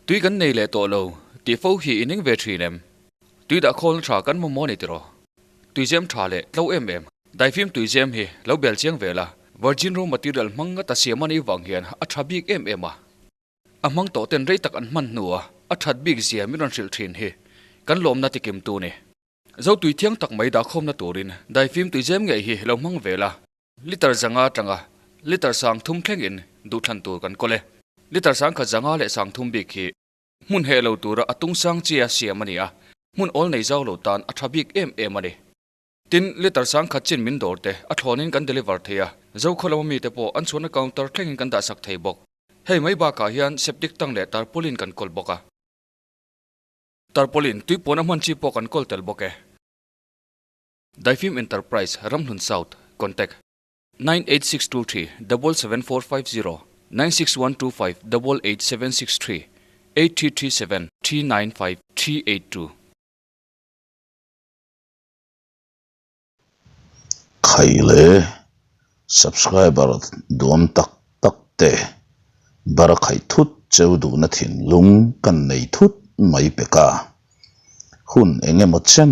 Tui kan nei leh tawh lo tih fo hi i ning ve thin em? Tui dah khawlna tha kan mamawh a ni tiraw? Tuizem tha leh tlo em em. Daifim tuizem hi lo bel chiang ve la, virgin raw material hmang ngata siam a nih vang hian a tha bik em em a. A hmang tawh ten rei tak an hman hnua a that bik zia min rawn hrilh thin hi kan lawmna tikim tu ni. Zo tui thiang tak mai dahkhawmna turin daifim tuizem ngei hi lo hmang ve la. Liter zanga atanga liter sang thum thlengin duhthlan tur kan kawl e. Liter sang khat zanga leh sang thum bik hi hmun heh lo tura a tung sang chia siam a ni a, hmun awl nei zau lo tan a tha bik em em a ni. Tin, liter sang khat chin min dawr te a thlawnin kan deliver thei a, Zokhaw lama mite pawh an chhuahna counter thlengin kan dahsak thei bawk. Hei mai bakah hian septic tank leh tarpaulin kan kawl bawk a. Tarpaulin tui puan a hman chi pawh kan kawl tel bawk e. Daifim Enterprise, Ramhlun South, Contact, 98623 77450 96125 88763 8337 395 382. Khai le subscriber duam tak tak te bar khaih thut cheu duhna thinlung kan nei thut mai pek a, hun engemaw chen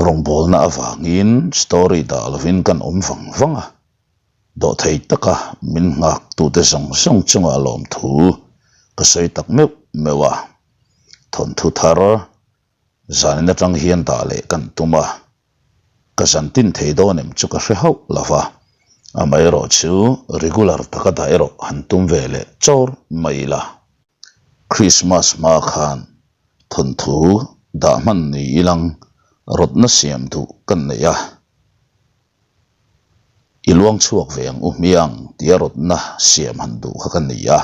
Rawngbawlna avangin story dah lovin kan awm vang vang a, dawhthei taka min nghak tute zawng zawng chungah lawmthu ka sawi tak meuh meuh a. Thawnthu thar zanin atang hian dah leh kan tum a, ka zan tin thei dawn em chu ka hre hauh lo va, amaherawhchu regular taka dah erawh han tum ve leh chawr mai ila. Krismas hma khan thawnthu dah hman ni ilang rawtna siam duh kan nei a, i luang chhuak ve ang u hmiang tia rawtna siam han duh kha ka ni a,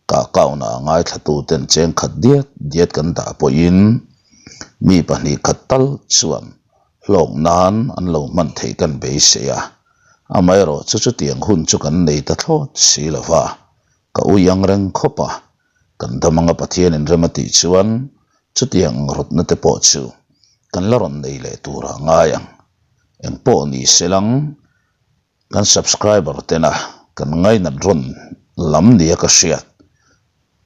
ka account ah ngaithlatu ten cheng khat diat diat kan dah pawhin mi pahnih khat tal chuan hlawk nan an lo hman theih kan beisei a, amaherawhchu chu chutiang hun chu kan nei ta thlawt si lova. Ka ui ang reng khawp a, kan dam anga Pathian in rem a tih chuan chutiang ang rawtna te pawh chu kan la rawn nei leh tur ah ngai ang. Eng pawh ni se lang kan subscriber tena kan ngainat rawn lam nia ka hriat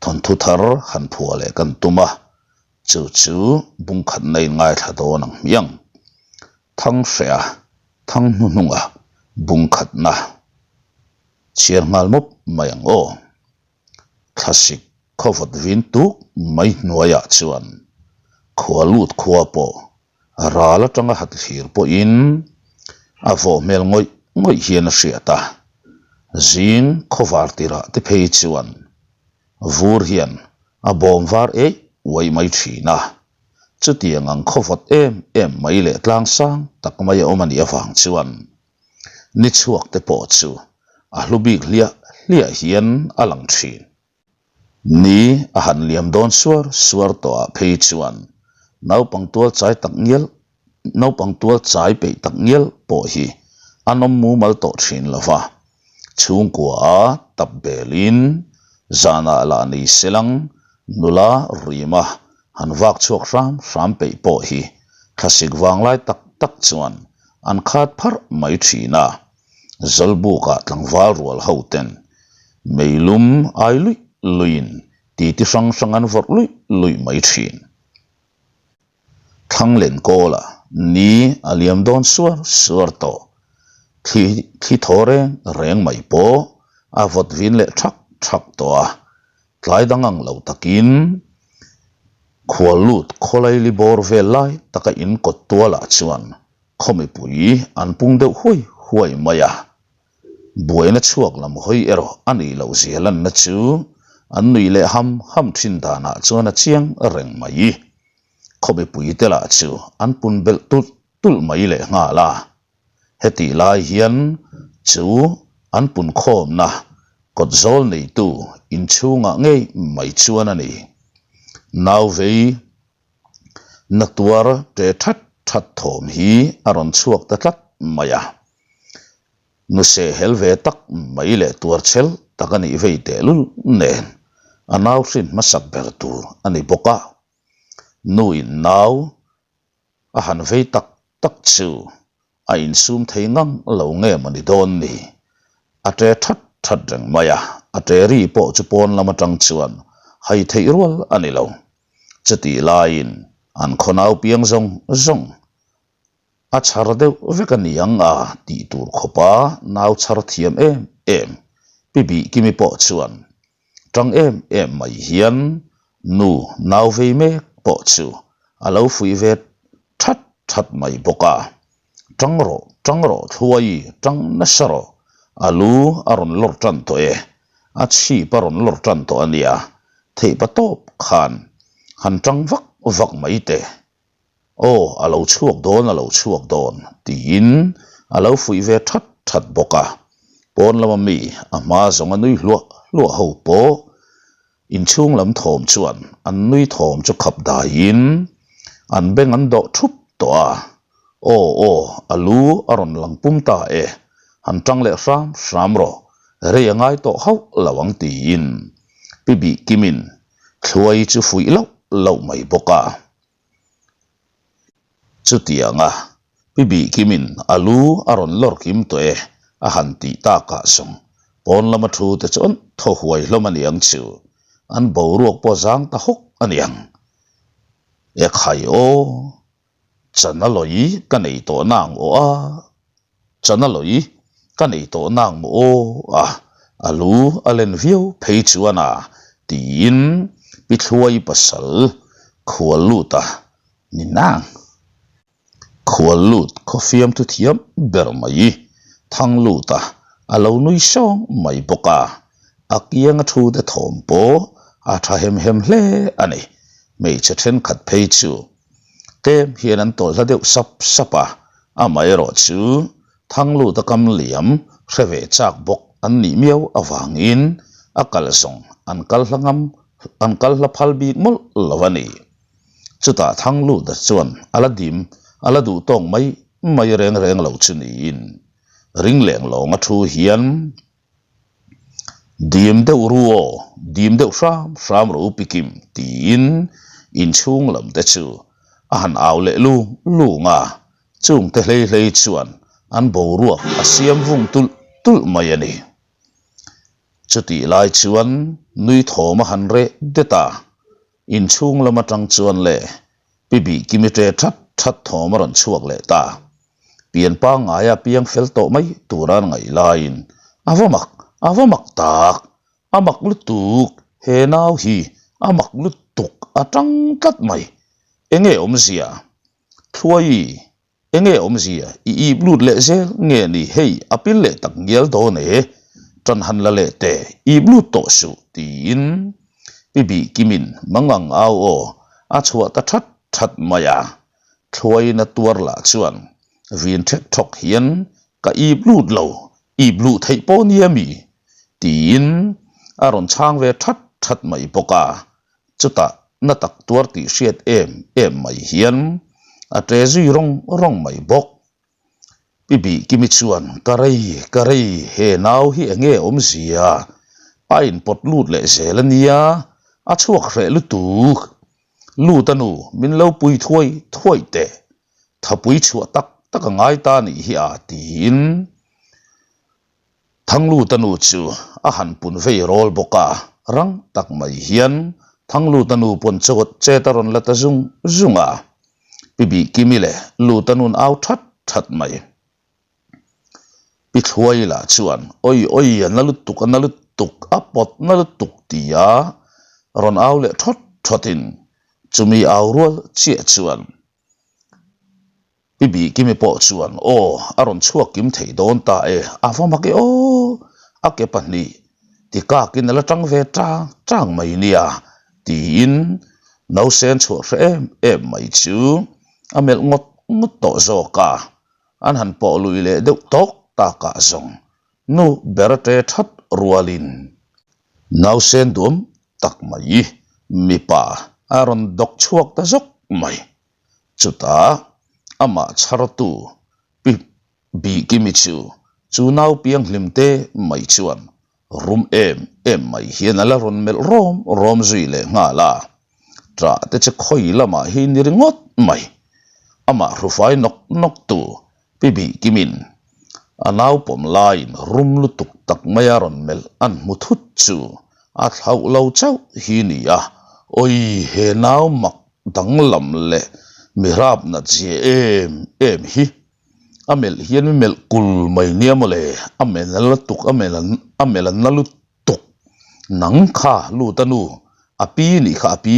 thawnthu thar han phuah leh kan tum a, chu chu bungkhatna in ngaithla dawn ang hmiang. Thang hreha thang hnuhnunga bungkhatna. Chhiar nghal mawp mai ang aw. Thlasik khawvawt vin tuk mai hnuaiah chuan khua lut khua pawh ral atanga hat thlir pawhin a vawh hmel ngawih ngawih hian a hriat a. Zing khawvar tirah te phei chuan vur hian a bawm var eih uaih mai thin a. Chutiang ang khawvawt em em mai leh tlang sang tak mai a awm a nih avang chuan Ni chhuak te pawh chu a hlu bik hliah hliah hian a lang thin. Ni a han liam dawn suar suar tawh ah phei chuan naupang tual chai tak ngial naupang tual chai peih tak ngial pawh hi an awm mumal tawh thin lo va. Chhungkua a tap belin zanah lah ni selang nula rima han vak chhuak hram hram peih pawh hi thlasik vanglai tak tak chuan an khat pharh mai thin a, Zawlbukah tlangval rual ho ten meilum ai luih luihin titi hrang hrang an vawrh luih luih mai thin. Thlanglen kawla ni a liam dawn suar suar tawh, thli thli thaw reng reng mai pawh a vawt vin leh thak thak tawh a, Tlai dang ang lo takin khual lut khawlaili bawr vel lai taka in kawt tualah chuan khaw mipui an pung deuh huai huai mai a. Buaina chhuak lam hawi erawh a nih loh zia lanna chu an nuih leh ham ham thin danah chuan a chiang reng mai. Khaw mipui te lah chu an pun belh tulh tulh mai leh nghal a. Hetih lai hian chu an punkhawmna kawt zawl neitu inchhungah ngei mai chuan a ni. Nauvei na tuar ṭe that that thawm hi a rawn chhuak ta tlat mai a. Nuse hel ve tak mai leh tuar chhel tak a nih vei tehlul nen a nau hrin hmasak ber tur a ni bawk a. Nuin nau A han vei tak tak chu a insum thei ngang lo nge maw ni dawn ni? A ṭe that that reng mai a, a ṭe ri pawh chu pawn lam aṭang chuan Hai theih rual a ni lo. Chutih laiin an khaw nau piang zawng zawng a chhar deuh vek a ni ang a tih tur khawpa nau chhar thiam em em Pi Bihkimi pawh chuan tang em em mai hian nu nau vei mek pawh chu a lo fuih ve that that mai bawk a. Tang rawh, tang rawh thluai, tang nasa rawh, a lu a rawn lawr tan tawh e, a chhip a rawn lawr tan tawh a nia, theihpa tawp khan han tang vak vak mai teh. Aw, a lo chhuak dawn, a lo chhuak dawn, tiin a lo fuih ve that that bawk a. Pawn lama mi a hma zawng a nui hluah hluah ho pawh inchhung lam thawm chuan an nui thawm chu khap daiin an beng an dawh thup tawh a. Aw, aw, a lu a rawn lang pum ta e, han tang leh hram hram rawh, rei a ngai tawh hauh lo ang tiin Pi Bihkimin Thluai chu fuih loh loh mai bawk a. Chutianga Pi Bihkimin a lu a rawn lawr kim tawh e a han tih takah zawng pawn lama thu te chuan thaw huai hlawm a niang chu an boruak pawh zang ta hawk a niang. Ekhai aw! Chana lawi ka nei tawh nang aw a, chana lawi ka nei tawh nang maw aw a, a lu a len viau phei chuan a tiin Pi Thluai pasal khual lut a ni nang. Khual lut khaw fiamthu thiam ber mai thang lut a, a lo nui sawng mai bawk a, a kianga thu te thawm pawh a tha hem hem hle a ni. Hmeichhe thenkhat phei chu Tlem hian an tawlh hla deuh sap sap a, amaherawh chu Thangluta kam liam hre ve chak bawk an nih miau avangin a kal zawng an kal hla ngam an kal hla phal bik mawlh lo a ni. Chutah Thangluta chuan a la dim a la duh tawk mai mai reng reng lo chu niin ring leng lawnga thu hian Dim deuh ru aw, dim deuh hram hram rawh u Pikim tiin inchhung lam te chu a han au leh lung lung a, chung te hlei hlei chuan an boruak a siam vung tulh tulh mai a ni. Chutih lai chuan nui thawm a han reh det a, inchhung lam atang chuan le Pi Bihkimi ṭe that that thawm a rawn chhuak leh ta. Pian pangngaia piang fel tawh mai tura an ngaih laiin a va mak, a va mak tak, a mak lutuk, he nau hi a mak lutuk a tang tlat mai. Enge awmzia? Thluai, enge awmzia? I ip lut leh zel nge ni hei a pil leh tak ngial dawn e, tan han la leh teh, ip lut tawh suh tiin Pi Bihkimin mangang au aw a chhuah ta that that mai a. Thluaina tuar lah chuan vin thek thawk hian ka ip lut lo, ip luh theih pawh nia mi? tiin a rawn chhang ve that that mai bawk a. Chutah na tak tuar tih hriat em em mai hian a ṭe zui rawng rawng mai bawk. Pi Bihkimi chuan ka rei, ka rei, he nau hi enge awmzia? A inpawt lut leh zel a nia, a chhuak hreh lutuk. Lut a nu, min lo pui thuai thuai teh. Thapui chhuah tak tak a ngai ta nih hi a tiin Thangluta nu chu a han pun vei rawl bawk a, rang tak mai hian Thangluta nu pawn chawt chet a rawn la ta zung zung a. Pi Bihkimi leh Luta nun au that that mai. Pi Thluai lah chuan, Awi awi, a na lutuk, a na lutuk, a pawt na lutuk tia rawn au leh thawt thawtin chumi au rual chiah chuan Pi Bihkimi pawh chuan, Aw, a rawn chhuak kim thei dawn ta e, a va mak e aw, a ke pahnih ti kakin a la tang ve tang tang mai nia tiin nausen chhuah hre em em mai chu a melh ngawt ngawt tawh zawk a. An han pawh lui leh deuh tawk takah zawng nu ber a ṭe that rualin nausen duam tak mai mipa a rawn dawk chhuak ta zawk mai. Chutah amah chhartu Pi Bihkimi chu chu nau pianghlim te mai chuan Rum em em mai hian a la rawn melh rawm rawm zui leh nghal a, ṭah te chu khawi lamah hi ni ringawt mai. Amah hrufai nawk nawk tu Pi Bihkimin a nau pawm laiin rum lutuk tak maia rawn melh an hmu thut chu. A thlauh lo chauh hi ni a, awi he nau mak danglam leh mi rap nat zia em em hi. A melh hian mi melh kul mai nia mawle, a melh a lutuk a melh a melh a na lutuk. Nang kha lut a nu, a pi nih kha a pi,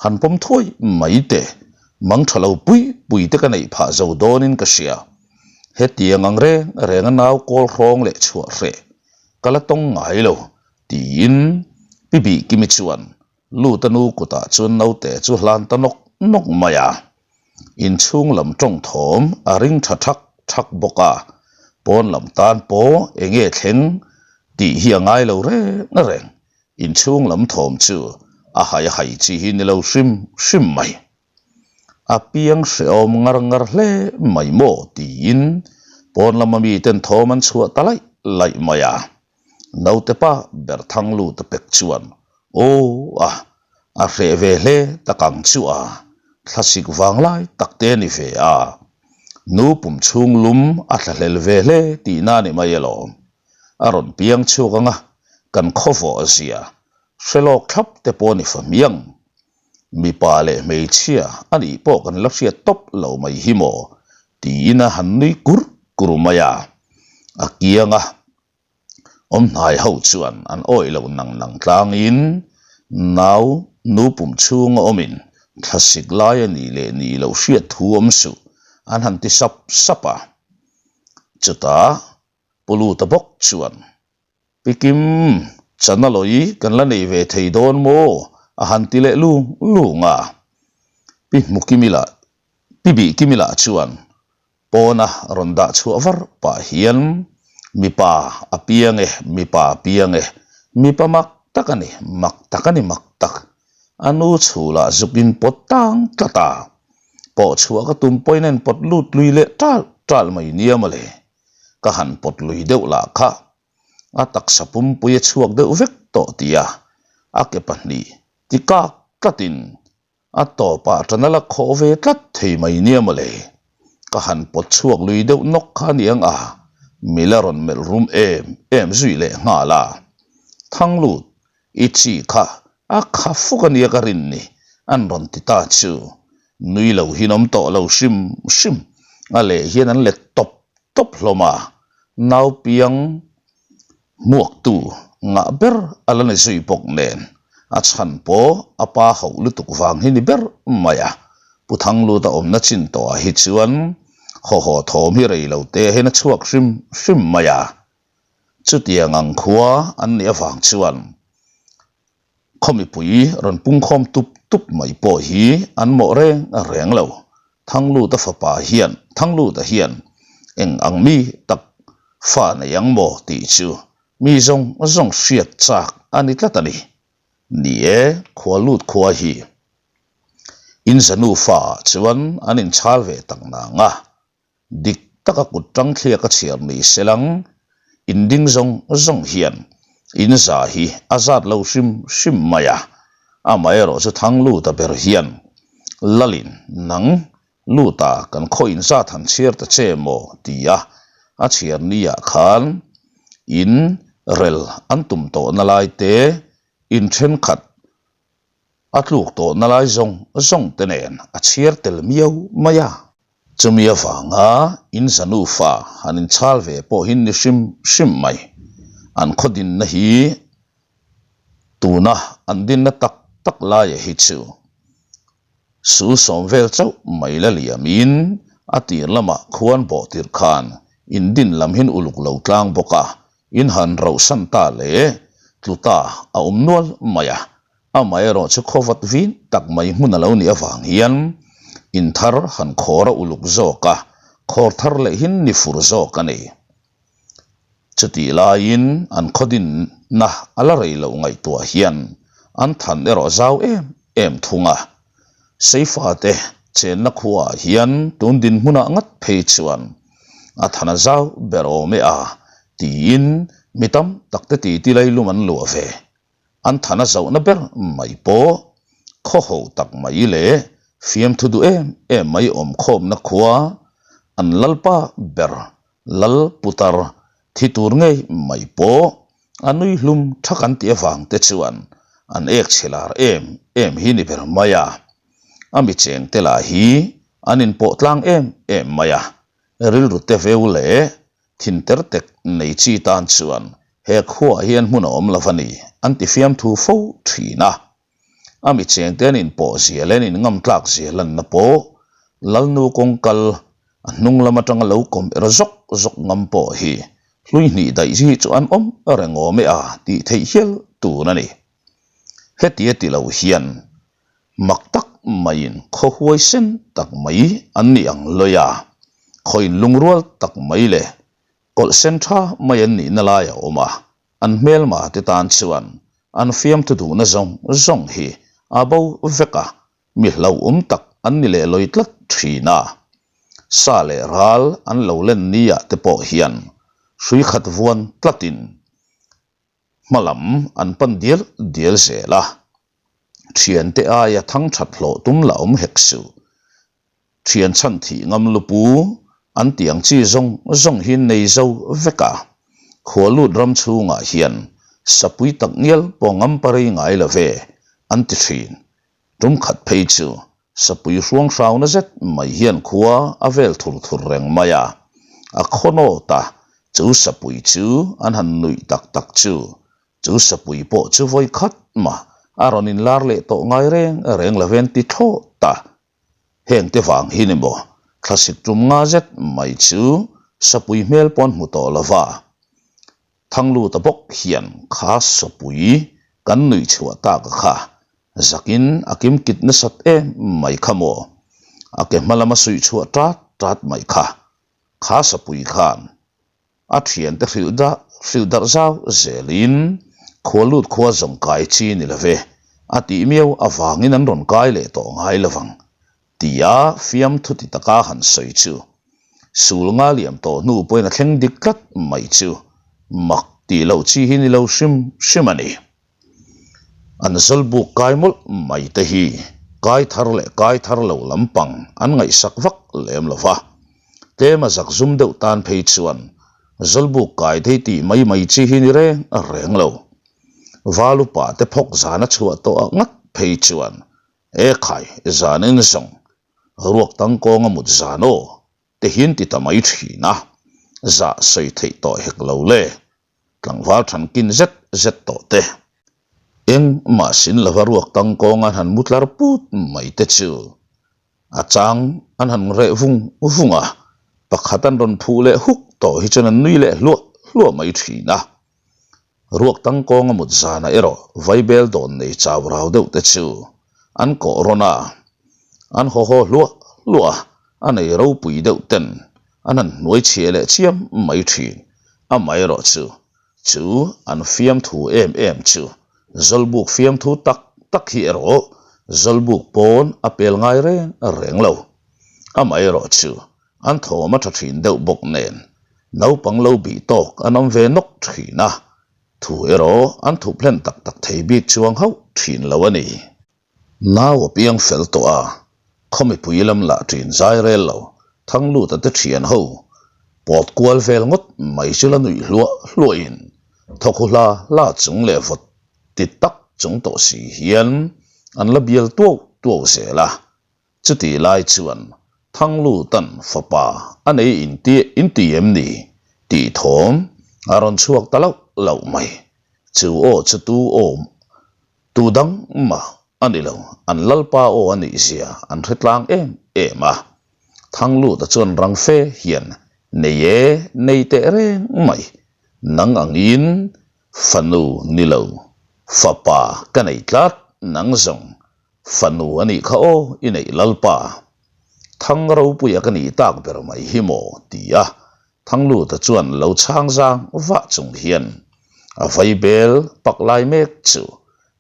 han pawm thuai mai teh. Mang tha lo pui pui te ka neih phah zo dawnin ka hria. Hetiang ang reng reng a nau kawl hrawng leh chhuah hreh ka la tawng ngai lo tiin Pi Bihkimi chuan Luta nu kutah chuan naute chu hlan ta nawk nawk mai a. Inchhung lam tawng thawm a ring tha thak thak bawk a, pawn lam tan pawh eng nge thleng tih hi a ngai lo reng reng. Inchhung lam thawm chu a hai a hai chi hi ni lo hrim hrim mai. A piang hrehawm ngar ngar hle mai maw tiin pawn lama miten thawm an chhuah ta laih laih mai a. Naute pa ber thang lut a pek chuan aw a, a hreh ve hle tak ang chu a, thlasik vang lai tak te a ni ve a. Nu pum chhung lum a thlahlel ve hle tihna a ni mai alawm. A rawn piang chhuak ang a, kan khawvawh zia hre lawk thlap te pawh a ni fa hmiang. Mipa leh hmeichhia a nih pawh kan la hriat tawp lo mai hi maw? tiin a han nui kur kur mai a. A kianga awm hnai ho chuan an awih lo nang nang tlangin nau nu pum chhunga awmin thlasik lai a nih leh nih loh hriat thu awm suh an han ti sap sap a. Chutah Pu Luta bawk chuan Pi Kim, chana lawi kan la nei ve thei dawn maw? a han ti leh lung lung a. Pi Hmukimi lah, Pi Bihkimi lah chuan pawna rawn dah chhuah var pah hian, Mipa a piang e, mipa a piang e, mipa mak tak a ni, mak tak a ni, mak tak. A nu chhulah zuk in pawt tang tlat a, pawh chhuah ka tum pawhin a inpawt lut lui leh ṭalh ṭalh mai nia mawle. Ka han pawt lui deuh lah kha a taksa pumpui a chhuak deuh vek tawh tia a ke pahnih ti kak tlatin a tawpah ṭan a la khawh ve tlat thei mai nia mawle. Ka han pawt chhuak lui deuh nawk kha aniang a, mi la rawn melh rum em em zui leh nghal a. Thanglut, i chi kha a kha fuk ania ka rin ni, an rawn ti ta chu. Nui lo hin awm tawh lo hrim hrim, a leh hian an let tawp tawp hlawm a, nau piang hmuaktu ngah ber a la ni zui bawk nen, a chhan pawh a pa hauh lutuk vang hi ni ber mai a, Pu Thangluta awmna chin tawhah hi chuan haw haw thawm hi rei lo te hian a chhuak hrim hrim mai a, chutiang ang khua an nih avang chuan Khaw mipui rawn pungkhawm tup tup mai pawh hi an mawh reng reng lo. Thangluta fapa hian, Thangluta hian eng ang mi tak fa nei ang maw tih chu mi zawng zawng hriat chak a ni tlat a ni. Ni e, khua lut khua hi in za nufa ah chuan an inchhal ve tak nang a. Dik taka kut tang thliak a chhiar ni se lang, in ding zawng zawng hian in za hi a zat lo hrim hrim mai a, amaherawh chu thang luta ber hian Lalin nang luta kan khaw in zat han chhiar ta che maw ti a, a chhiar ni ah khan in rel an tum tawhna lai te in thenkhat a tluk tawhna lai zawng zawng te nen a chhiar tel miau mai a. Chumi avanga in za nufa han inchhal ve pawh hi ni hrim hrim mai. An khaw dinna hi tuna an dinna tak tak laia hi chu sul sawm vel chauh mai la liamin a tir lamah khuan bawh tirh khan in din lam hin uluk lo tlang bawk a, in han rauhsan ta leh tlu ta a awm nual mai a. Amaherawh chu khawvat vin tak mai hmun a lo nih avang hian in thar han khawr a uluk zawk a, khawr thar leh hin ni fur zawk a ni. Chutih laiin an khaw dinna a la rei loh ngaihtuah hian an than erawh zau em em thung a. Seifate chenna khuaah hian tun dinhmunah ngat phei chuan a than a zau ber awm e a tiin mi tam takte titi lailum an luah ve. An than a zohna ber mai pawh khaw ho tak mai leh fiamthu duh em em mai awmkhawmna khua an lalpa ber lal putar thi tur ngei mai pawh. A nui hlum thak an tih avang te chuan an ek chhe lar em em hi ni ber mai a. A mi cheng te lah hi an inpawh tlang em em mai a, rilru te veu leh thin ter tek nei chi tan chuan he khuaah hian hmun a awm lo a ni an ti fiamthu fo thin a. A mi cheng te an inpawh zia leh an inngam tlak zia lanna pawh Lalnu kawngkal a hnung lam atanga lo kawm er zawk zawk ngam pawh hi hlui hnih daih hi chu an awm reng awm e a tih theih hial tun a ni. Hetia ti lo hian mak tak maiin khaw huaisen tak mai an ni ang lawi a, khaw inlungrual tak mai leh kawlh sen tha mai an nihna lai a awm a, An hmelma te tan chuan an fiamthu duhna zawng zawng hi a bo vek a, mi hlauhawm tak an ni leh lawi tlat thin a. Sa leh ral an lo len ni ah te pawh hian hrui khat vuan tlatin hma lam an pan dial dial zel a. Thiante aia thang that hlawh tum la awm hek suh. Thian chhan thih ngam lupu an tih ang chi zawng zawng hi nei zo vek a. Khualut ram chhungah hian sapui tak ngial pawh ngam parei ngai lo ve an ti thin. Tum khat phei chu sapui hruang hrauna zet mai hian khua a vel thur thur reng mai a. A khawnawt a, chu sapui chu an han nuih tak tak chu Chu sapui pawh chu vawi khat mah a rawn inlar leh tawh ngai reng reng lo ven ti thlawh ta. Heng te vang hi ni maw, thlasik tum nga zet mai chu sapui hmel pawn hmu tawh lo va. Thangluta bawk hian kha sapui kan nuih chhuah tak a kha zakin a kim kit nasat em mai kha maw, a ke hma lama suih chhuah tat tat mai kha, kha sapui khan A thiante hrilh dah hrilh darh zau zelin khualut khua zawng kai chi ni love a tih miau avangin an rawn kai leh tawh ngai lovang tia fiamthu ti taka han sawi chu sul nga liam tawh hnu pawhin a thleng dik tlat mai chu mak tih loh chi hi ni lo hrim hrim a ni. An zawlbuk kai mawlh mai te hi kai thar leh kai thar lo lampang an ngaihsak vak lem lo va, tlem a zak zum deuh tan phei chuan zawlbuk kai thei tih mai mai chi hi ni reng reng lo. Val upa te phawk zan a chhuah tawh ah ngat phei chuan e khai zan en zawng ruak tangkawng a mut zan aw te hian ti ta mai thin a, zah sawi theih tawh hek lo le. Tlangval thankin zet zet tawh te. Eng mah sin lova ruak tangkawng an han mu tlar put mai te chu a chang an han reh vung vung a, pakhat an rawn phuh leh huk tawh hi chuan an nui leh hluah hluah mai thin a. Ruak tangkawnga mut zanah erawh vaibel dawn nei chau rau deuh te chu an kawh rawn a, an haw haw hluah hluah a, a nei ropui deuh ten An han hnuai chhia leh chiam mai thin. Amaherawh chu, chu an fiamthu em em chu Zawlbuk fiamthu tak tak hi erawh Zawlbuk pawn a pel ngai reng reng lo. Amaherawh chu an thawm a tha thin deuh bawk nen naupang lo bih tawk an awm ve nawk thin a, thu erawh an thup hlen tak tak thei bik chuang hauh thin lo a ni. Nau a piang fel tawh a, khaw mipui lam lah ṭin zai rel lo, Thangluta te ṭhian ho pawt kual vel ngawt mai chu la nuih hluah hluahin thawkhu hla hla chung leh vawt ti tak chung tawh si hian an la bial tuau tuau zel a. Chutih lai chuan Thanglutan fapa a nei inti inti em ni tih thawm a rawn chhuak ta lauh lauh mai. Chu aw chu tu awm Tu dang mah a ni lo, an Lalpa aw a nih zia an hre tlang em em a. Thangluta chuan rang fe hian, Nei e, nei teh reng mai, nang angin fanu ni lo, fapa ka nei tlat, nang zawng fanu a nih kha aw i neih Lalpa. Thang ropuia ka nih tak ber mai hi maw? ti a Thangluta chuan lo chhang zang vah chung hian a vaibel pak lai mek chu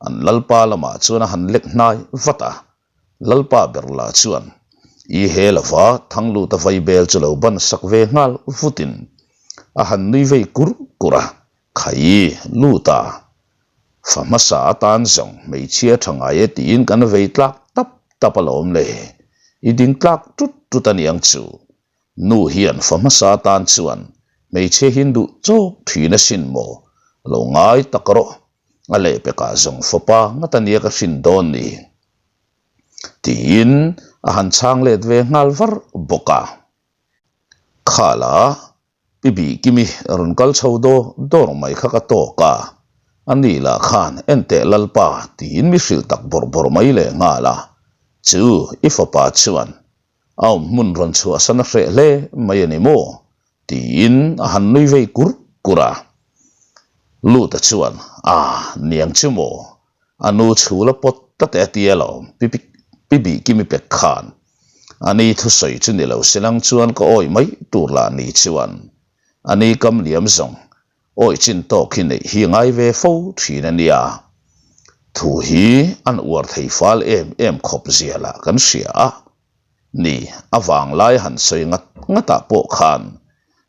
an Lalpa lamah chuan a han lek hnai vat a. Lalpa ber lah chuan i he lova Thangluta vaibel chu lo ban sak ve nghal vutin a han nui vei kur kur a, Khai, Luta, fa hmasa atan zawng hmeichhia tha ngai e tiin kan vei tlak tap tap alawm le, i ding tlak tut tut aniang chu Nu hian fa hmasa tan chuan hmeichhia hi an duh chawk thin asin maw? Lo ngai tak rawh, a lehpekah zawng fawpa ngat a nia ka hrin dawn ni. Tiin a han chhang let ve nghal var bawk a. Khala, Pi Bihkimi rawn kal chho dawr dawr mai kha ka tawk a, a ni lah khan enteh Lalpa tiin mi hrilh tak bawrh bawrh mai leh nghal a, chu i fapa chuan a awm hmun rawn chhuahsan a hreh hle mai a ni maw? tiin a han nui vei kur kur a. Luta chuan, A, niang chu maw? A nu chhul a pawt ta teh a ti alawm, Pi Bihkimi pek khan. A ni thusawi chu ni lo silang chuan ka awih mai tur lah ni chuan a ni kam liam zawng awih chin tawk hi neih hi ngai ve fo thin a nia. Thu hi an uar thei fal em em khawp zia lah kan hria a ni. A vanglai han sawi ngat ngatah pawh khan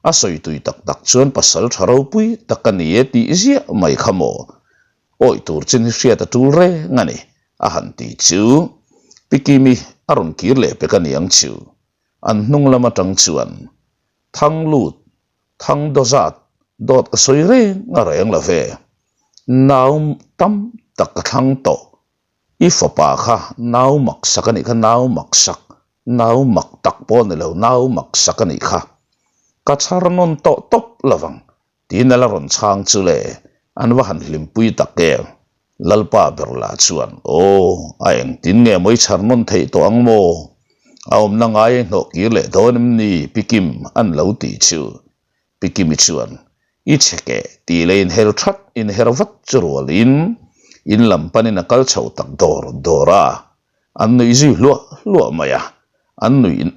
a sawi tui tak tak chuan pasal tha ropui tak a ni e tih ziah mai kha maw Awih tur chin hi hriat a tul reng a ni, a han ti chu. Pi Kimi a rawn kir leh pek a niang chu. An hnung lam atang chuan Thang lut, thang dawzat, dawt ka sawi reng a reng lo ve. Nau tam tak ka thlang tawh. I fapa kha nau mak sak a nih kha, nau mak sak, nau mak tak pawh a ni lo, nau mak sak a nih kha. Ka chhar nawn tawh tawp lo vang, Tiin a la rawn chhang chu le, an va han hlimpui tak em? Lalpa ber lah chuan, Aw, a engtin nge mawi chhar nawn theih tawh ang maw? A awmna ngai a hnawh kir leh dawn em ni, Pi Kim? an lo ti chu. Pi Kimi chuan, I chhe keh, tih leh inher that inher vat chu rualin in lam panin a kal chho tak dawr dawr a, an nuih zui hluah hluah mai a, an nuih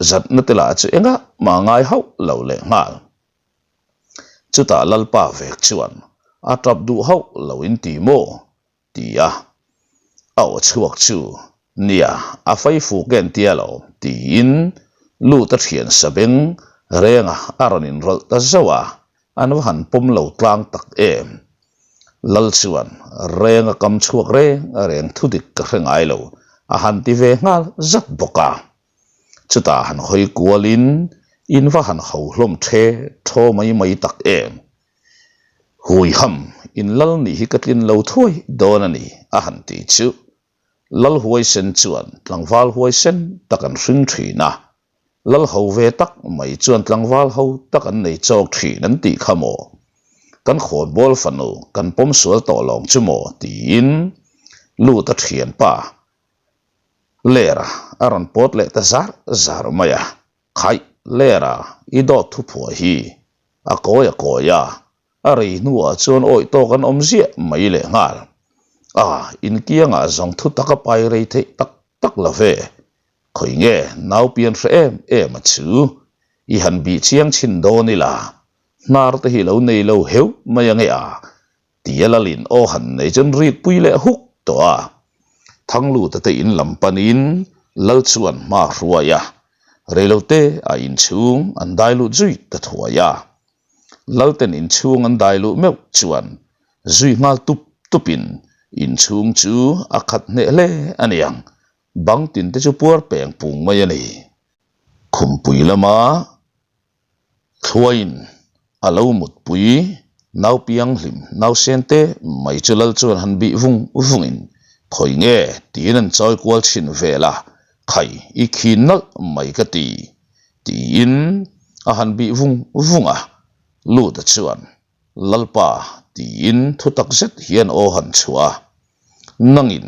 zatna te lah chu engah mah ngai hauh lo lehnghal. Chutah Lalpa vek chuan a tap duh hauh lo in ti maw? ti a. A aw chhuak chu, Nia, a fai fuk en tia lo, tiin lut a thian sa beng renga a rawn inrawlh ta zauh a, an va han pawm lo tlang tak em. Lal chuan renga kam chhuak reng reng thudik ka hre ngai lo, a han ti ve nghal zat bawk a. Chutah han hawi kualin in va han ho hlawm the thaw mai mai tak em? Hui ham, in lal nih hi ka tlin lo thuai dawn a ni, a han ti chu. Lal huaisen chuan tlangval huaisen tak an hring thin a, lal ho ve tak mai chuan tlangval ho tak an nei chawk thin an tih kha maw? Kan khawnbawl fanu kan pawm sual tawh lawng chu maw? tiin Luta thianpa Lera a rawn pawt leh ta zar zar mai a, Khaih, Lera, i dawt thuphuah hi a kawi a kawi a, a rei hnuah chuan awih tawk an awm ziah mai leh nghal. A, inkiangah zawng thu taka pai rei theih tak tak lo ve. Khawi nge nau pian hre em em a chu, i han bih chiang chhin dawn ila, hnar te hi lo nei lo heuh mai ange a, Tia lalin aw han nei chuan rik pui leh huk tawh a. Thangluta te in lam panin lal chuan hma a hruai a, reilote a inchhung an dai lut zui ta thuai a. Lalten inchhung an dai luh meuh chuan zui nghal tup tupin inchhung chu a khat hneh hle a niang, bang tin te chu puar peng pung mai a ni. Khumpui lama Thluaiin a lo mutpui nau pianghlim nausen te mai chu lal chuan han bih vung vungin khawi nge tiin an chawi kual chhin vel a, khai i khin nalh mai ka ti tiin a han bih vung vung a, Luta chuan Lalpa tiin thu tak zet hian aw han chhuah a, nangin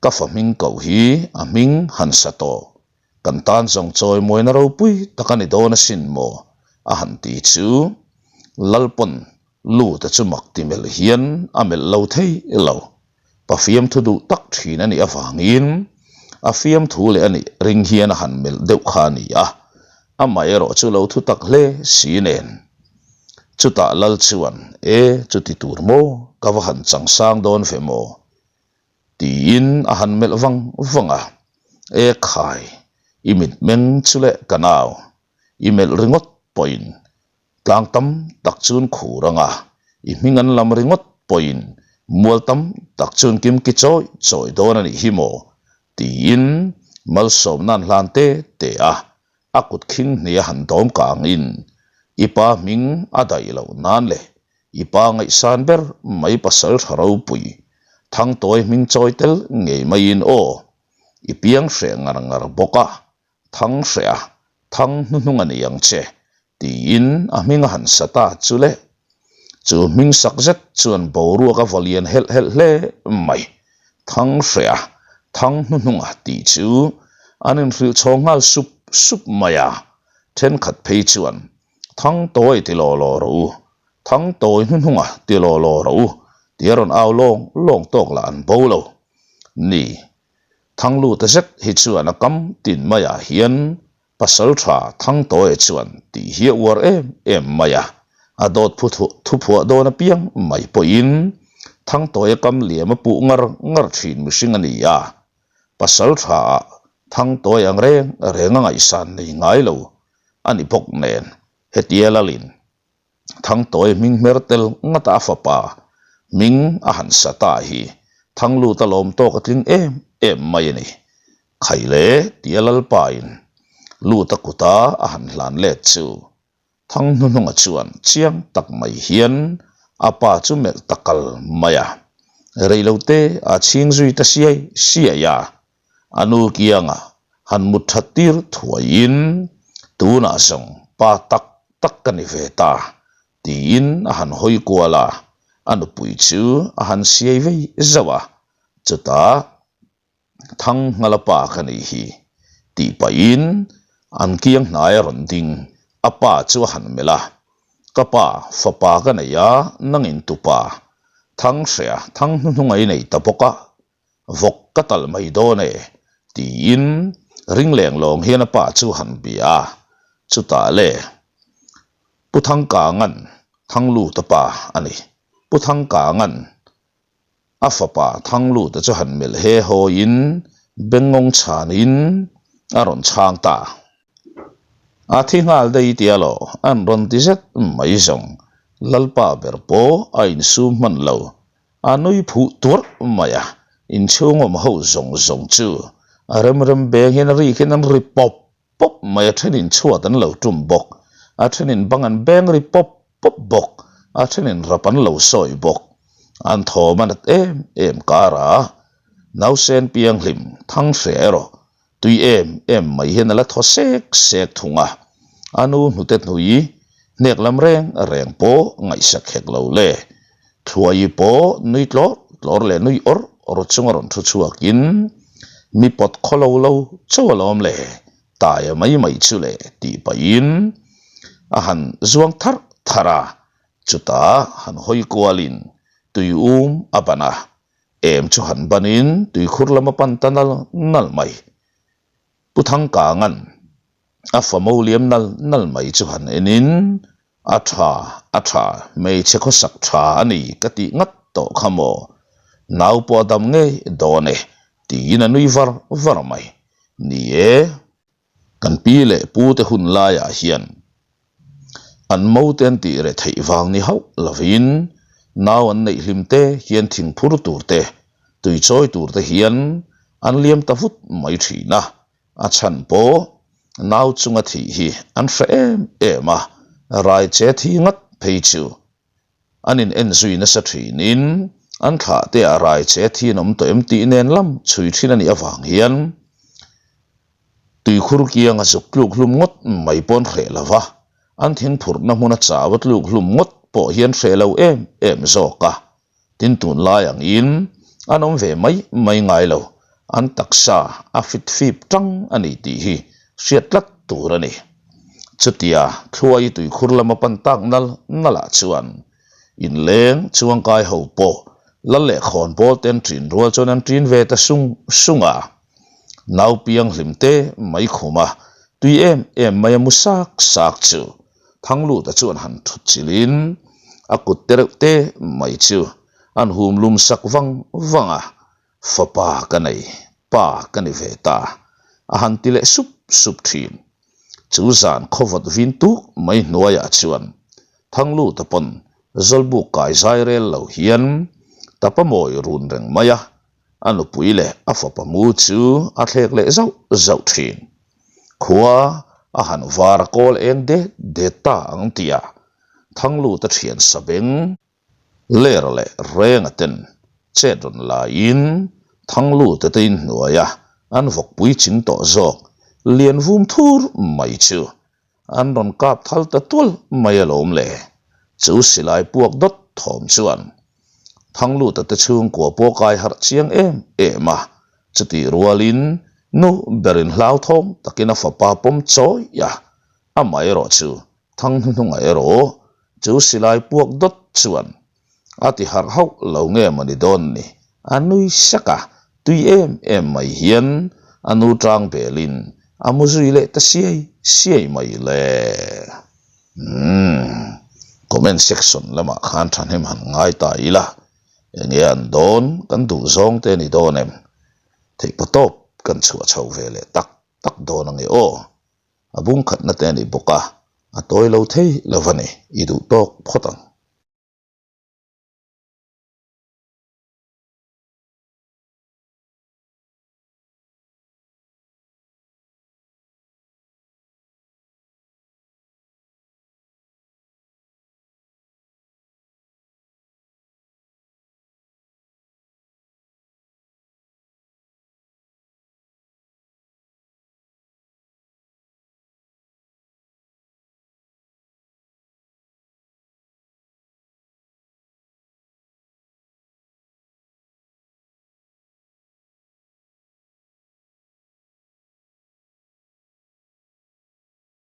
Ka fa hming koh hi a hming han sa tawh. Kan tan zawng chawi mawina ropui tak a ni dawn asin maw? a han ti chu Lalpawn Luta chu mak ti melh hian a melh lo thei lo. Pa fiamthu duh tak thin a nih avangin a fiamthu leh a nih ring hian a han melh deuh kha a ni a, amaherawh chu lo thu tak hle si nen. Chutah Lal chuan, E, chuti tur maw? Ka va han changsang dawn ve maw? Tiin a han melh vang vang a, E khai, i mitmeng chu leh ka nau, i melh ringawt pawhin tlang tam tak chuan khur ang a, i hming an lam ringawt pawhin mual tam tak chuan kimki chawi chawi dawn a nih hi maw? tiin malsawmna an hlan te te a, a kut khing hnih a han dawm kangin i pa hming a daih loh nan le. I pa ngaihsan ber mai pasal tha ropui, Thangtawi hming chawi tel ngei maiin aw. I piang hreh ngar ngar bawk a, Thang hreh a, thang hnuhnung a ni ang che, tiin a hming a han sa ta chu le. Chu hming sak zet chuan boruak a vaw lian helh helh hle mai. Thang hreh a, thang hnuhnung a tih chu an inhrilh chhawng nghal sup sup mai a, thenkhat phei chuan Thang tawi ti law law rawh u, thang tawi hnuhnung a ti law law rawh u tia rawn au lawng lawng tawk lah an bo lo. Ni, Thangluta zet hi chuan a kam tin maiah hian pasal tha Thangtawia chuan tih hi a uar em em mai a, a dawt phu thuphuah dawn apiang mai pawhin Thangtawia kam liam a puh ngar ngar thin mihring a ni a, pasal tha ah Thangtawia ang reng reng a ngaihsan nei ngai lo a ni bawk nen hetia lalin Thangtawi hming hmer tel ngata a fapa hming a han sa ta hi Thanglut a lawm tawk a tling em em mai a ni. Khaile tia Lalpain Luta kuta a han hlan let chu Thanghnunhnunga chuan chiang tak mai hian a pa chu melh ta kal mai a, reilote a chhing zui ta siai siai a, A nu kianga han mut that tir thuaiin tunah zawng pa tak tak ka ni ve ta tiin a han hawi kual a, a nupui chu a han siai vei zauh a, chutah Thangnghala pa ka nih hi tih pahin an kiang hnai a rawn ding, a pa chu a han melh a, Ka pa, fapa ka nei a, nangin tupa Thanghrea Thanghnunhnunga i nei ta bawk a, Vawk ka talh mai dawn e, tiin ring leng lawng hian a pa chu han bia a. Chutah le, Pu Thangkanga'n Thangluta pa a ni. Pu Thangkanga'n a fapa Thangluta chu han melh he hawiin bengngawng chhanin a rawn chhang ta. A thi nghal daih tia lo, an rawn ti zet mai zawng. Lalpa ber pawh a insum hman lo. A nui phuh tuarh mai a, inchhung awm ho zawng zawng chu a rem rem beng hian a rik hian an ri pawp pawp mai a, thenin chhuat an lo tum bawk, a thenin bang an beng ri pawp pawp bawk, a thenin rap an lo sawi bawk. An thawm a nat em em kar a, nausen pianghlim thang hre erawh Tui em em mai hian a la thaw sek sek thung a, a nu hnute hnui hnek lam reng reng pawh ngaihsak hek lo le. Thluaii pawh nui tlawr tlawr leh nui awr awr chunga rawn thu chhuakin, Mi pawt khaw lo lo chauh alawm le, taia mai mai chu le tih pahin a han zuang tharh tharh a, chutah han hawi kualin tui um a ban a, Em chu han banin tuikhur lam a pan ta nal nal mai. Pu Thangkanga'n a famo liam nal nal mai chu han enin, A tha, a tha, hmeichhe khawsak tha a ni ka tih ngat tawh kha maw? Nau pawh a dam ngei dawn e, tiin a nui var var mai. Ni e. Kan pi leh pu te hun laiah hian an mo te an tih reh theih vang ni hauh lovin nau an neih hlim te hian thing phur tur te, tui chawi tur te hian an liam ta vut mai thin a, a chhan pawh nau chunga thih hi an hre em em a, rai che thi ngat phei chu An in en zui nasa thinin an thlah te ah rai che thi an awm tawh em tih nen lam chhui thin a nih avang hian tuikhur kianga zuk tluk hlum ngawt mai pawh an hreh lo va, an thingphurhna hmuna chau a tluk hlum ngawt pawh hi an hreh lo em em zawk a, tin tunlai angin an awm ve mai mai ngai lo, an taksa a fit fip tang a ni tih hi hriat tlat tur a ni. Chutia Thluai tuikhur lama pan tak nal nalah chuan inleng chuangkai ho pawh lal leh khawn pawl te an ṭin rual chuan an ṭin ve ta sung sung a. Nau piang hlim te mai khum a, tui em em mai a mu sak sak chu Thangluta chuan han ṭhut chilhin a kut te reuh te mai chu an hum lum sak vang vang a. Fapa ka nei, pa ka ni ve ta, a han ti leh sup sup thin. Chu zan khawvawt vin tuk mai hnuaiah chuan Thangluta pawn Zawlbuk kai zai rel lo hian tapa mawi run reng mai a, a nupui leh a fapa mu chu a thlek leh zauh zauh thin. Khua a han var a kawl eng det det ta ang tih a. Thangluta thian sabeng ler leh renga ten chet rawn laiin Thangluta te inhnuaia an vawkpui ching tawh zawk lian vum thur mai chu an rawn kap thal ta tual mai alawm le. Chu silai puak dawt thawm chuan Thangluta te chhungkua pawh kai harh chiang em em a, chutih rualin nu berin hlauthawng takin a fapa pawm chawi a, amaherawh chu Thang hnuhnungah erawh chu silai puak dawt chuan a ti harh hauh lo nge maw ni dawn ni, a nui sek a, tui em em mai hian a nu tang belin a mu zui leh ta siai siai mai le. Umm, comment section lamah khan thahnem han ngai ta ila, enge an dawn kan duh zawng te a ni dawn em? Theihpatawp kan chhuah chho ve leh tak tak dawn ange aw. A bung khatna te a ni bawk a, a tawi lo thei lo a ni, i duh tawk phawt ang.